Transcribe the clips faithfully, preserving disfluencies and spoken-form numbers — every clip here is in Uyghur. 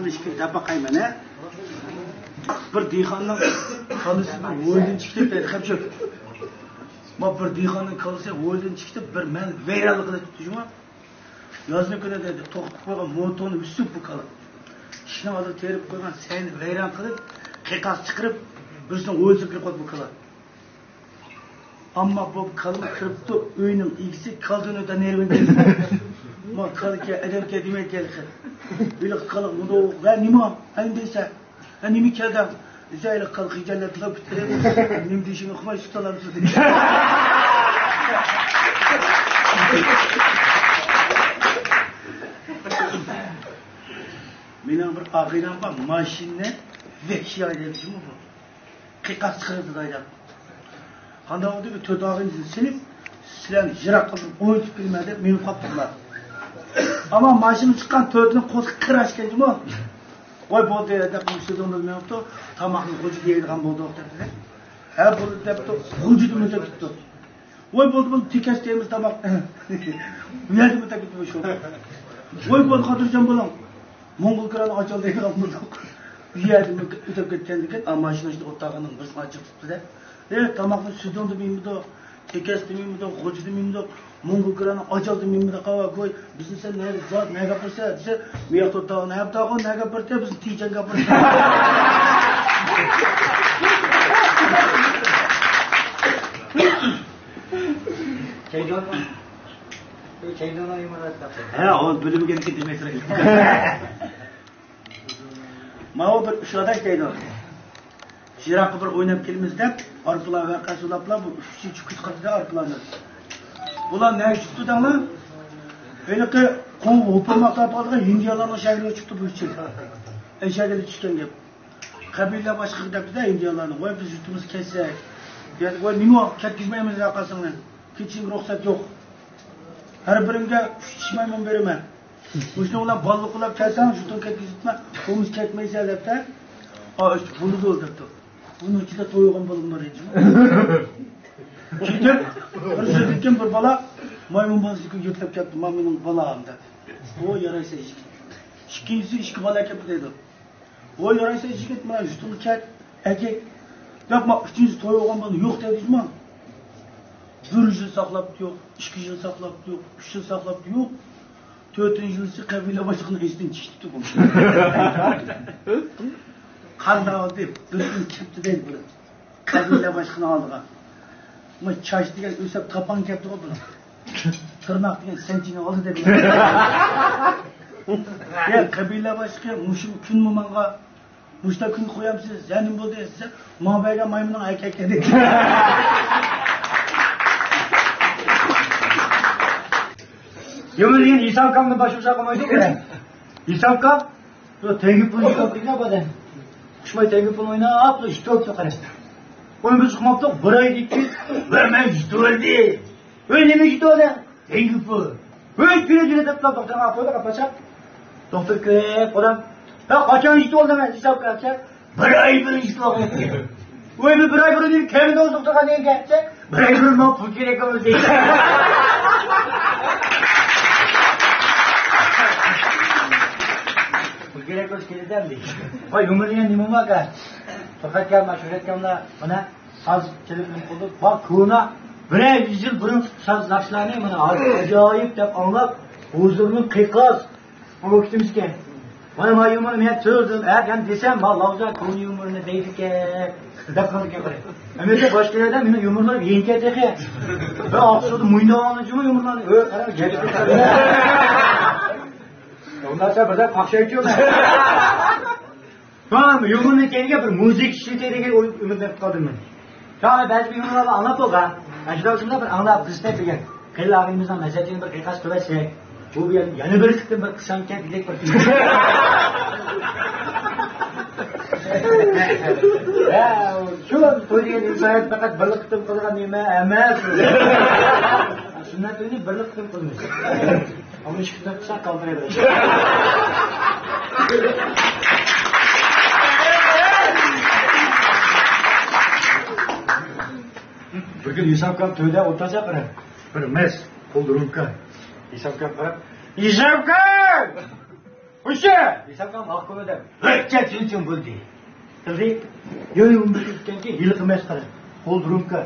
ئىككىنى دەپ باقايمەن، ھە. بىر دېھقاننىڭ كاللىسى بىر ھويلىدىن چىقتى دەيدۇ، خەپ شۇ. ما بىر دېھقاننىڭ كاللىسى ھويلىدىن چىقتى، بىر مەن ۋەيرانلىق قىلىپ تۇرۇپتۇ جۇمۇ. يازنىڭ كۈنى دەيدۇ، توختىتىپ قويغان موتورنى ئۈزۈپ بۇ كالا. ئىشىكنىڭ ئالدىغا تېرىپ قويغان سەينى ۋەيران قىلىپ، قىيقاس چىقىرىپ، بىرسىنىڭ ھويلىسىغا كىرىپ قالدى بۇ كالا. ئەمما بۇ كالىنى كىرىپتۇ، ئۆينىڭ ئىگىسى كالىدىن ئۆتە نېرۋىنى. ما كالىكەن، ئادەمكەن دېمەيدىكەن. ھېلىقى كالا مۇنداق، ۋە نېمە؟ ئەمدى دېسە، ھە، نېمە كەلدىڭ؟ دېسە، ھېلىقى كالا خىجالەتلەپ كېتىپ، نېمە دېيىشىمنى ئۇقماي سۈت ئالامسىز دېدى. مېنىڭ بىر ئاغىنەم بار، ماشىنىنى ۋەھشىي ھەيدەيدۇ جۇمۇ بۇ. قىيقاس چىقىرىدۇ دەيدۇ. قانداق بولدى؟ بىر تۆت ئاغىنىسىنى سېلىپ، سىلەرنى يىراققا بىر ئوينىتىپ كېلىمەن دەپ مېڭىپ قاپتۇ بۇلار. ئەمما ماشىنا چىققان تۆتىنىڭ قولى قىراش ئىكەن جۇمۇ. ۋاي بولدى دەپ سۆزۈڭدىن مېڭىپتۇ. تاماقنى غۇلجىدا يەيدىغان بولدۇق دەپتۇ. ھە بولدى دەپتۇ. غۇلجىدىن ئۆتۈپ كېتىپتۇ. ۋاي بولدى بولدى، تېكەس دەيمىز تاماق. بۇ يەردىن ئۆتۈپ كېتىپتۇ شۇ. ۋاي بولدى خاتىرجەم بولۇڭ. موڭغۇل كىرانى ئاچالدى دەيدىغان بولدۇق. بۇ يەردىن ئۆتۈپ كەتكەندىكىن، ئا، ماشىنا ئىچىدە ئولتۇرغاننىڭ بىرسىنى ئاچىقىپتۇ-دە. ئى، تاماقنى سۈتۈڭدە مىمىدۇ، تېكەستە مىمىدۇ، غۇلجىدا مىمىدۇ، موڭغۇل كىرانى ئاچالدى مىمىدۇ، قاۋا گوي، بىزنى سەن نەگە زات، نەگە ئاپىرىسەن دېسە، مىياقتا داغ، نەگە داغ، نەگە ئاپىرىسەن، بىزنى تىجەنگە ئاپىرىسەن. چەيدۇ، چەيدۇ، ھە، ئۇ بىلىمگە دېمەيسىلەر. ماۋۇ بىر ئۈچ ئاداش دەيدۇ. يىراققا بىر ئويناپ كېلىمىز دەپ، ئارپىلار ۋەقە سولاپلا بۇ ئۈچىنچى كۈن قاتىدا ئارپىلارنى. بۇلار نەگە چىقىپتۇ دەڭلار؟ ھېلىقى قوڭ ھوپۇرماق تارتىۋاتقان ھىندىيالارنىڭ شەھىرىگە چىقىپتۇ بۇ ئۈچى. ئەشەگىلى چۈشكەن گەپ. قەبىلە باشلىقى دەپتۇ-دە ھىندىيالارنى، ۋاي بىز يۇرتىمىزغا كەتسەك. دېدى، ۋاي نېمە، كەتكۈزمەيمىز ھەرقايسىڭنى. كېتىشىڭگە رۇخسەت يوق. ھەر بىرىڭگە ئۈچ چىش مايمۇن بېرىمەن. مۇشۇنىڭ بىلەن بالىلىق قىلىپ كەلسەڭ، شۇتۇڭ كەتكۈزۈپمەن، قومۇش كەتمەيسەن دەپتە. ئا، ئىشتە بۇنى دول دەپتۇ. بۇنىڭ ئىچىدە تويغان بالام بار ئىدى. كېتىپ، بىر سۆزدىن كېيىن بىر بالا مايمۇن بالىسىنى يۆتكەپ كەپتۇ، ما مېنىڭ بالام دەپ. ئۇ يارايسەن ئىشىك. ئىككىنچىسى ئىككى بالا كەپتۇ دەيدۇ. ۋاي يارايسەن يىگىت، مانا يۇرتۇڭغا كەت، ئەكەت دەپ، ما ئۈچىنچى توي بولغان بالا يوق دەيدىكىن ما. بىر يىل ساقلاپتۇ يوق، ئىككى يىل ساقلاپتۇ يوق، ئۈچ يىل ساقلاپتۇ يوق. تۆتىنچى يىلىسى قەبىلە باشلىقىنىڭ ئېسىدىن چىقىپتۇ بۇ. قانداق دەپ بىر كۈن كەپتۇ دەيدۇ بۇنى. قەبىلە باشلىقىنىڭ ئالدىغا. ما چاچ دېگەن ئۆسەپ تاپان كەپتىغۇ بۇنىڭ. تىرناق دېگەن سەنچىنى ئالدى دەپ. يا قەبىلە باشلىقى مۇشۇ كۈنمۇ ماڭا مۇشتا كۈن قويامسىز، زەنىم بولدى دېسە، ماڭا بەرگەن مايمۇننىڭ ئەكەككە دېدى. يۇمۇر دېگەن ھېسابكامنى باشلىسا قىلمايدۇ. ھېسابكام تەڭگە پۇل يىغىپ دېگەن بۇ ئادەم. ئۇقۇشماي تەڭگە پۇل ئويناپ، يىتىۋاپتۇ قارا. ئۇنى بىز ئۇقماپتۇق، بىر ئاي دېدى، ۋە مەن يىتىۋالدى. ۋە نېمە يىتىۋالدى؟ تەڭگە پۇل. ۋە جۈرە جۈرە دەپ دوختۇرغا ئاپىرىپ ئاپىرىپ، دوختۇر كۆرۈپ، ئادەم، ۋە قاچان يىتىۋالدىڭ ھېسابكا دېسە، بىر ئاي بۇرۇن يىتىۋالغان. ۋاي، بىر ئاي بۇرۇن دېدىم، كەلمىدىڭىز دوختۇرخانىغا دېسە، بىر ئاي بۇرۇن ماڭا پۇل كېرەك بولدى. پۇل كېرەك بولسا كېلىدۇ ئەمدى. ۋاي، يۇمۇر دېگەن نېمە ئۇ ئاكا؟ پەقەت كەلمە، شۆھرەت كەلمە، مانا ساز تېلېفون قىلدى. ۋاي، كونا، بىرەر يۈز يىل بۇرۇن ساز ناخشىلارنى مانا ھازىر ئاجايىپ دەپ ئاڭلاپ، ھۇزۇرنىڭ قىيقاس. ئۇ ۋاقتىمىزكەن. مانا ما يۇمۇرنى مەن سۆزلىدىم، ئەگەر دېسەم، ما لاۋزا كونا يۇمۇرنى دەيدىكەن، دەپ قالدىكەن قاراي. ئەمەسە باشقىلاردا مېنىڭ يۇمۇرلىرىم يېڭىكەن تېخى. ۋە ئاقسۇدا مۇيناۋاننى جۇمۇ يۇمۇرلارنى. ئۆ، قاراڭ، گەپ. ئۇنداقتا بىردەم قاقشايچۇ. ھا، يۇمۇرنى كەينىگە بىر مۇزىكا ئىشلىتەي دېگەن ئوي-، ئۈمىدنى قىلىپ قالدىم مەن. شۇڭا بەزى يۇمۇرلارنى ئاڭلاپ بولغان. ئاشۇنداق شۇنداق بىر ئاڭلاپ، بىز دەپ بىلگەن. قېرى ئاغىنىمىزنىڭ مەسلىھەتىنى بىر قىيقاس تۆلەتسەك، بۇ يەنە، يەنە بىر قېتىم بىر قىسام كەتكۈدەك بىر. ھە، شۇ توي دېگەن ئىنسانىيەت پەقەت بىرلا قېتىم قىلىدىغان نېمە ئەمەس. سۈننەت توينى بىرلا قېتىم قىلىمىز. ئەمما ئىككى قېتىم قىلساق قالدۇرايدۇ. بىر كۈنى ھېسابكار تۆردە ئولتۇرسا قاراپ، بىر مەس، قولىدا رومكا. ھېسابكار قاراپ، ھېسابكار! ئۇششە! دېسەم، ھاق كۆمە دەپ، ھۆججەت چىڭ بولدى. قىلدى. يۆي ئۇندىن ئۆتكەنكى ھېلىقى مەسخىرە. قولدا رومكا.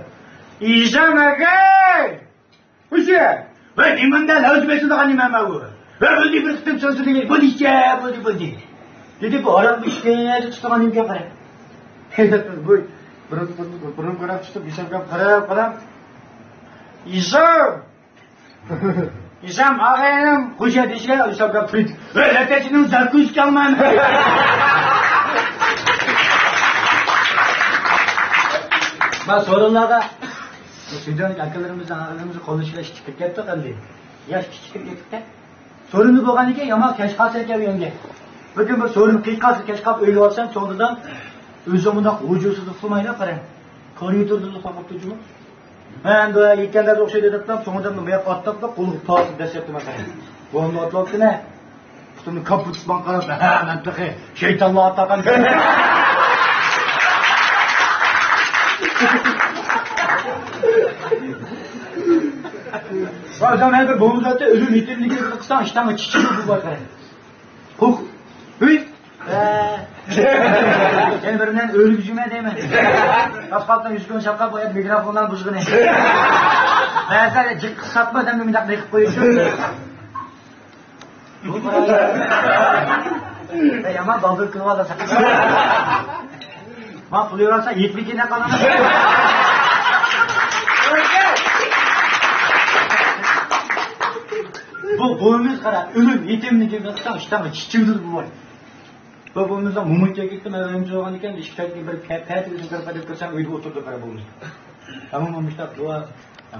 ئىشەم ئەگەي! ئۇششە! ۋە نېمانداق لەۋز بېسىدىغان نېمە بۇ؟ ۋە ئۆزى بىر قېتىم چىڭ سۆزلىگەن، بولدى ئىششە، بولدى، بولدى. دېدى، بۇ ھارام ئىشكەنچە تۇتىدىغان نېمىگە قارا. بۇ بۇرۇن، بۇرۇن، بۇرۇن قاراپ چىقىپ، ھېسابقا قاراپ، قاراپ. ئىشەم! ئىشەم ئاغىنىم خوجا دېيىشكە ھېسابقا پۇل. ۋە لەتەچىنىڭ زاكۇزكا ئالمايمەن. ما سورۇنلاردا بۇ سۈيدۈئەنلىك ئاكىلىرىمىزنىڭ، ئاغىلىرىمىزنىڭ قولىنى ئىشلەش كىرىپ كەتتۇق ئەمدى. ياش كىچىك كىرىپ كەتتىكتە. سورۇنى بولغاندىكىن يامان كەچ قالسا ئىكەن ئۆيۈڭگە. بىر كۈن بىر سورۇن قىيقاسى كەچ قاپ ئۆيگە بارسام، چوڭ دادام ئۆزى مۇنداق ۋۇجۇسىدا ئۇخلىمايلا قارا. كوررىدوردا ئۇخلاپ قاپتۇ جۇمۇ. مەن بۇ يەتكەندە ئوخشايدۇ دەپتۇ، سوڭىدا مېڭىپ ئاتلاپلا قولىغا پاسىپ دەسسەپتۇ مەن قارا. بولمىدى ئاتلاپتۇ نە. پۇتۇمنى كاپۇتسىمان قاراپ، ھە، مەن تېخى شەيتانلار ئاتاقان. ئادەم ھەر بىر بولمىسا ئۆلۈم يېتىملىكىنى قىلساڭ، ئىشتانغا چىچىدۇ بۇ بار قارا. قوق. ھۈي. ھە. سەن بىرىنى ئۆلگۈزىمەن دەيمەن. تاسپالتىنىڭ يۈز كۈن شاققا بۇ يەردە مىكروفونلارنى بۇزغىنى. بەزىلەر جىق قىسقارتما دەمدە مۇنداق نېقىپ قويۇشۇم. يامان بالدۇر كۈلۈۋالىسەن. ما پۇل يورالسا يېتمىكىنە قالىمەن. بۇ بويىمىز قارا، ئۆلۈم يېتىمنى كېلىۋاتساڭ، ئىشتانغا چىچىۋېتىدۇ بۇ بوي. بۇ بويىمىزدا موماي تېگىپتۇ، مەن ئۆيۈمدە تۇرغان ئىكەن، ئىشىكتىن بىر پە-، پەتىگە كىرىپ قېلىپ كىرسەم، ئۆيدە ئولتۇردى قارا بويىمىز. ئەمما مۇشتاق دۇئا،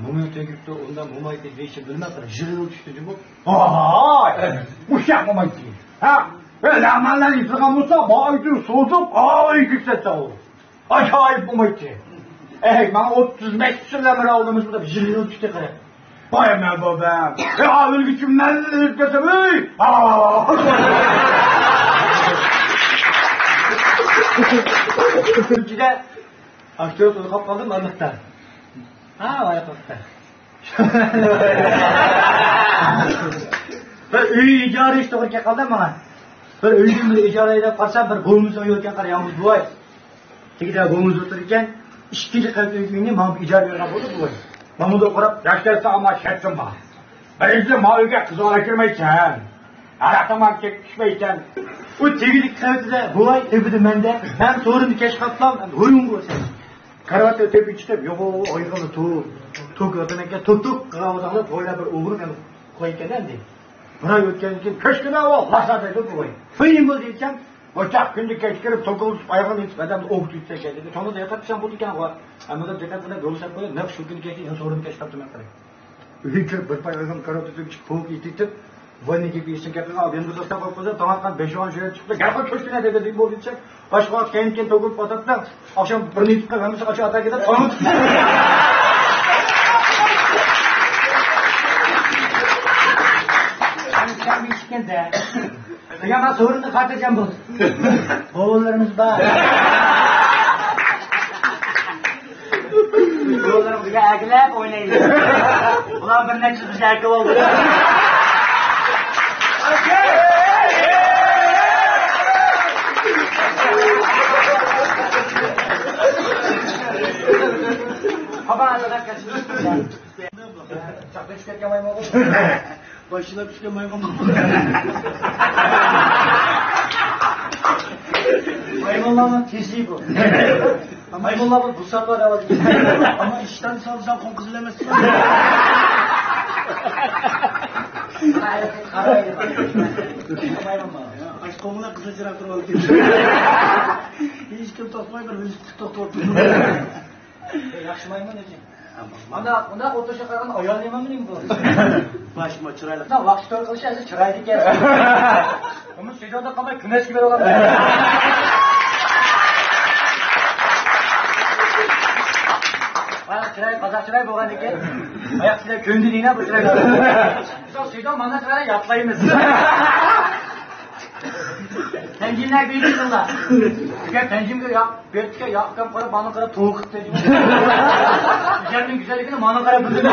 موماي تېگىپتۇ، ئۇندا موماي تېگىشى بىلمەي قارا، يىغىلىپ چۈشتى جۇمۇ. ۋاي! مۇشۇ ياق موماي تېگىپ. ھە؟ ئەي، لەمەنلەر يېتىلغان بولسا، بايدىن سوزۇپ، ئاي، كۆكسەتسە ئۇ. ئاجايىپ بولمايتتى. ئەي، ماڭا ئوتتۇز بەش يىللار بىر ئالدىمىز بولۇپ، يىل يىل چۈشتى قېرى. بايام مەن بولدۇم. يا، ئۆلگۈچۈم مەن ئۆلۈپ كەتسەم، ئۆي! ئىچىدە ئاكتيور تولۇقلاپ قالدىم، ئارىلىقتا. ھا، ئارىلىقتا. بىر ئۆي ئىجارە ئىش توغرا كەپ قالدى ماڭا. بىر ئۆيدىن بىر ئىجارە ئېلىپ قارىسام، بىر بومۇز ئۆي ئىكەن، قارا، يالغۇز بوۋاي. تېگىدە بومۇز ئولتۇرىدىكەن، ئىككىنچى قەۋەت ئۆينى ماڭا ئىجارە بېرىدىغان بولدى بوۋاي. ماڭا مۇنداق قاراپ، ياش كەلسە ئاما شەرتىم بار. بىرىنچىدىن، ما ئۆيگە قىز بالا كىرمەيسەن. ھاراق تاماق كەپ ئىچمەيسەن. ئۇ تېگىدىكى قەۋىتىدە بوۋاي، تېپىدە مەندە، مەن سورۇننى كەچ قاپلام، ھويۇڭغۇ سەن. كارىۋاتتا تۆپە چىقىپ، يوغۇ ئايىغىنى توك، توك ئاتىنىڭكى توك توك قىلىۋاتقاندا، بوۋايلار بىر ئوغرى مەن قويۇپكەن ئەمدى. بىر ئاي ئۆتكەندىن كېيىن، كۆچكىنە ئۇ لاسا دەيدۇ بوۋاي. فىيىم بولدى دېسەم، بۇ چاق كۈندە كەچ كىرىپ، توك ئولتۇرۇپ، ئايىغىنى ئېتىپ، ئادەمنى ئوغۇت ئۆتسە ئىكەن دېدى. شۇڭا دىققەت قىلساڭ بولىدىكەن غۇ. ئەمما دىققەت قىلىپ يول سەپ قويۇپ، نەق شۇ كۈنى كەچتە يەنە سورۇننى كەچ تاپتىم مەن قېرى. ئۆيگە كىرىپ بىر پاي ئايغىم كاراتىدىن چىقىپ، پوۋۇق يېتىپ، ۋاننىي كېپى ئېسىڭ كەتمىگەن، ئادەمگە توستا قويۇپ قويسا، تاماققا بەش ئون شۆرە چىقىپ، گەپ قىل كۆچكىنە دەيدۇ، دېگەن بولدى دېسەم، باشقا ۋاقىت كەينى كېيىن توكۇلۇپ ئاتاتتىڭ، ئاخشام بىر نېتىپ قىلىپ، ھەممىسى ئاچا ئاتا كېتىپ، ئاڭلىتىپ. دېگەن مانا سورۇندا خاتىرجەم بول. بوۋىلىرىمىز بار. بوۋىلىرىمىزگە ئەگىلەپ ئوينايلى. بۇلار بىر نەچچە بىزگە ئەكە بولدى. باشلاپ چۈشكەن مايمۇنغا. مايمۇنلارنىڭ تېزى بۇ. مايمۇنلار بۇ بۇساتلار دەۋاتىدۇ. ئەمما ئىشتان سالساڭ قوڭ قىزىل ئەمەس. قارايدۇ. مايمۇن بار. ئاش قوڭۇنى قىزىل چىراغ تۇرۇۋالدى. ھېچكىم توختىماي بىر ۋېلىسىپىت توختىۋاپتۇ. ياخشى مايمۇن ئۆزى. مانا، مۇنداق ئولتۇرۇشقا قارىغاندا ئايال نېمە مېنىڭ بۇ؟ باشمۇ چىرايلىق. مۇنداق ۋاقىت توي قىلىش ئەزىز چىرايلىق ئىكەن. ئۇمۇ سۈيدۈڭدە قالماي كۈنەشكە بېرىۋالامدۇ؟ مانا چىراي، قازاق چىراي بولغاندىكىن. ئاياق سىلەر كۆندى دېيىنە بۇ چىراي. بىز سۈيدۈڭ مانا چىراينى ياتلايمىز. تەنجىملەر بىلدىڭلار. ئەگەر تەنجىمگە ياق، بېرىپكەن ياق ئۇكام قاراپ، مانا قاراپ توۋا قىپتۇ دېدى. گۈزەلنىڭ گۈزەللىكىنى مانا قاراپ بىلدىم.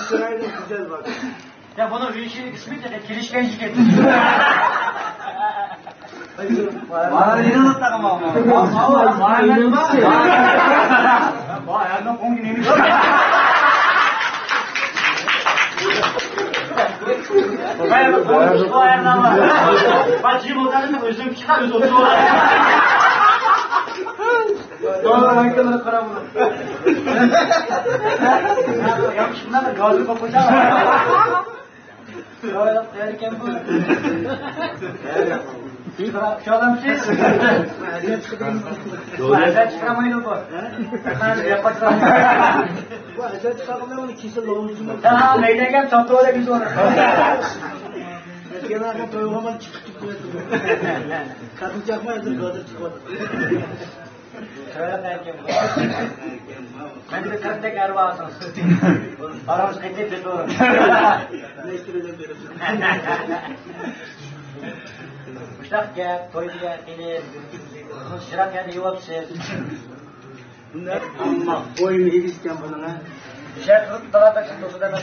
چىرايلىق گۈزەل بار. يا، بۇنىڭ ئۆي ئىشىكى ئىسمى كېلىشكەن يىگىت. مانا ئىنىڭلىق تاغام. ياخشى، بۇنداق گازنى قويۇپ قويساڭ. ياق، ياق، تەييار ئىكەن بۇ. ئۇچالامسىز؟ ھەزەت چىقارمايدۇ بۇ. بۇ ھەزەت چىقارغاندا ئۇنى كېسىل لوڭۇزىمۇ. ھە، مەيدەگەن چاتتى ئۆرەك يۈزى بار. ئەسكەرلەرگە تويغانمان چىقىپ كېتىۋاتىدۇ. قېتىم چاقماي ھازىر گازىر چىقىۋاتىدۇ. مەن بىر تەرەپتەك ئەرۋاسىڭىز. باراڭىز قېتىپ بېتۇرۇڭ. مۇشتاق گەپ، تويدا گەپ، قېنى. شىراق يەردە يۇۋاپسىز. ئەمما بوينى ئېگىز ئىكەن بۇنىڭ، ھە؟ شەرت قىلىپ تالاتا چىقتى ئۇسۇل ئەمەس.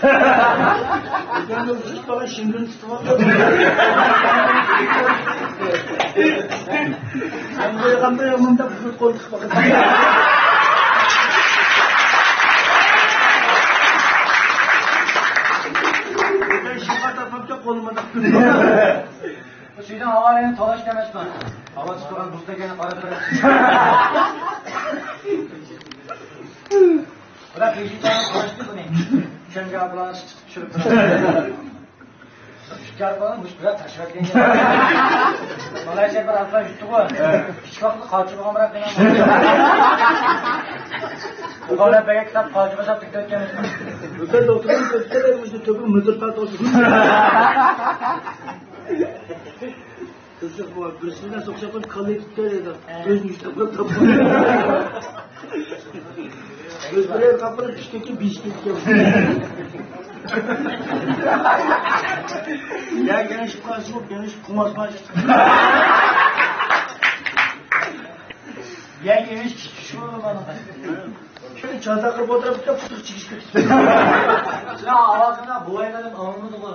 ئىكەن، ئۇسۇل بالا شىندىن تۇتۇۋاتىدۇ. سەن بويىغاندا ياماندا بۇزۇپ قول تۇتۇپ باقىدۇ. شىنغا تاپماپچە قولۇمدا. بۇ سىزنىڭ ھاۋالىنى تالاشتا ئەمەسمەن. ھاۋا چىقىدىغان بۇزدا كەينى قاراپ بېرىڭ. بۇلار بېشىنچى ئاينى تالاشتى بۇنى. چۆنگە بۇلارنى چۈشۈرۈپ بېرىڭ. ئىككى ئاي بۇلار مۇشۇ بىرەر تاشلاپ كەلگەن. مالايشىيا بىر ئازلا يۇتتىغۇ. كىچىك ۋاقىتتا قاچا بولغان بىراق دېگەن. بۇ بالىلار بەگە كىتاب قاچا باشلاپ كېتىۋەتكەن. بىر ئولتۇرۇپ كۆرسىتەلەر، مۇشۇ تۆپىگە مىدىرلاپ ئولتۇرۇپ. قىزىق بۇ، بىرسىنى سوقۇشقان كاللىغا تۇتۇپ دەيدۇ. ئۆزىنى يۇتۇپ تاپقان. ئۆزلىرى قاپقىلىپ چۈشتىكى بېشىكى ئىكەن. يا، يېڭىشىپ قالسىمۇ، يېڭىشىپ قوڭاسما. يا، يېڭىش چۈشۈشۈۋالىدۇ. شۇنى چازاق قىلىپ ئولتۇرۇپ، پۇتىغا چىگىش كېتىپتۇ. يا، ئاۋازىڭنى بوۋايلىرىم ئاڭلىمىدىغۇ.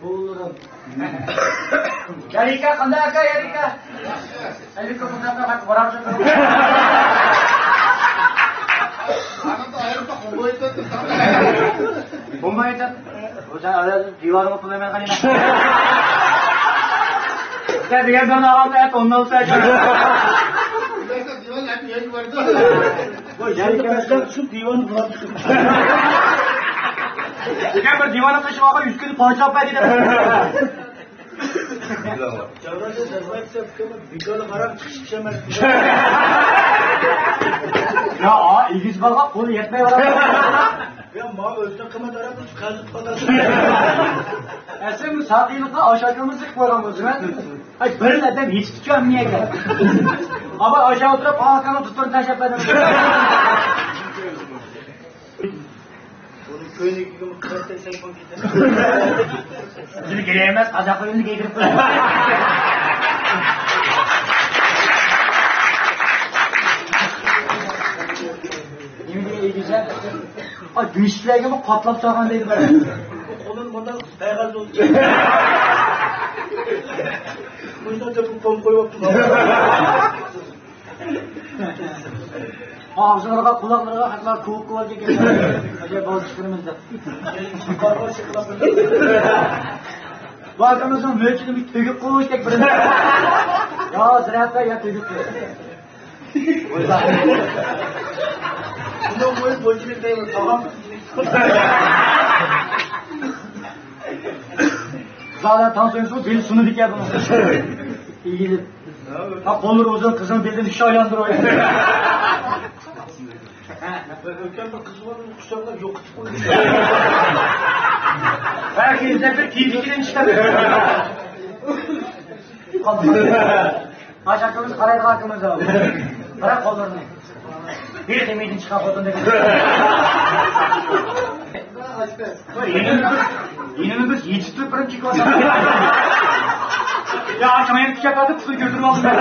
بوۋىلىرىم. يارىكا، قانداق ئاكا، يارىكا؟ ئەلىكا، بۇنداق بىراق بارامسىز؟ بولمايدۇ. بۇ سەن ھازىر دىۋانغا پۇل بەرمەي قالىنا. سەن دېگەن بىرنى ئالامدا ئەت ئوننى ئالسا. دىۋان ئەت يەنە بارىدۇ. ۋاي، شۇنداق بەزلەپ شۇ دىۋان بۇلاپ چىقىپ. دېگەن بىر دىۋاننى قىلىشىپ ئالغان يۈز كۈنى پاچىلاپ بەر دېگەن. جاۋراندا جەزمەتسە بىكارلىق ھارام چىقىش ئەمەس. يا، ئا، ئىگىسى بارغا قولى يەتمەي بارىدۇ. يا، ماڭا ئۆزىنىڭ قىممەت ھارام قىلىپ قەرز قىلىپ قالغان. ئەسلى بۇ ساقىيلىققا ئاشۇ ئاكىمىز چىقىپ قالغان بولسىمۇ. ئاي، بىر ئادەم يېتىپتىكەن مىيەگە. ئابا ئاشۇ ئولتۇرۇپ، ئاكامنىڭ دۇتۇرىنى تاشلاپ بەردىم. ئۇنىڭ كۆينىكىگىمۇ قىرىق تەك سەيپان كېتەر. بىزنى گىرەي ئەمەس، قازاقلار ئۆيىنى گىرىپ قويىدۇ. نېمە دېگەن ئېگىزە؟ ئا، گۆشلەرگىمۇ قاتلاپ سالغان دەيدۇ بىر. قولىنى مۇنداق پەيغەز بولۇپ. مۇنداق دەپ قوم قويۇۋاپتۇ. ئاغزىلىرىغا، قۇلاقلىرىغا ھەتتا كوۋۇپ كوۋۇپ كەلگەن. ئەجەب بازدۇرۇش قىلىمىز دەپ. بۇ ئاكىمىزنىڭ مۆچىنى بىر تۈگۈپ قويۇشتەك بىر. يا زىرەتلەر يا تۈگۈپ قويۇش. بۇنىڭ بويى بويىچىلىك دەيمىز، تامام. زادى تاڭ سۆيسۇ بىل سۇنىدۇ ئىكەن بۇنىڭ. ئېگىلىپ. ھا، قوللىرى ئۇزۇن قىزنىڭ بېلىدىن ئۈچ ئايلاندۇرۇپ. ئۆتكەن بىر قىز بار، قۇچاقلاپ يوقىتىپ قويدى. ھە، كېيىن بىر كىيىم ئىچىدىن چىقىپ. قاچاقىمىز قارايدىغان كىمىز ئۇ؟ قارا قوللىرىنى. بىر خېمىيدىن چىققان خوتۇندەك. يېنىمىز، يېنىمىز يېتىشتۈرۈپ بىرىنچى كوسا. يا، ئاچاڭ يەنە كۈچەپ بەردى، پۇتىنى كۆتۈرۈپ ئالدىم.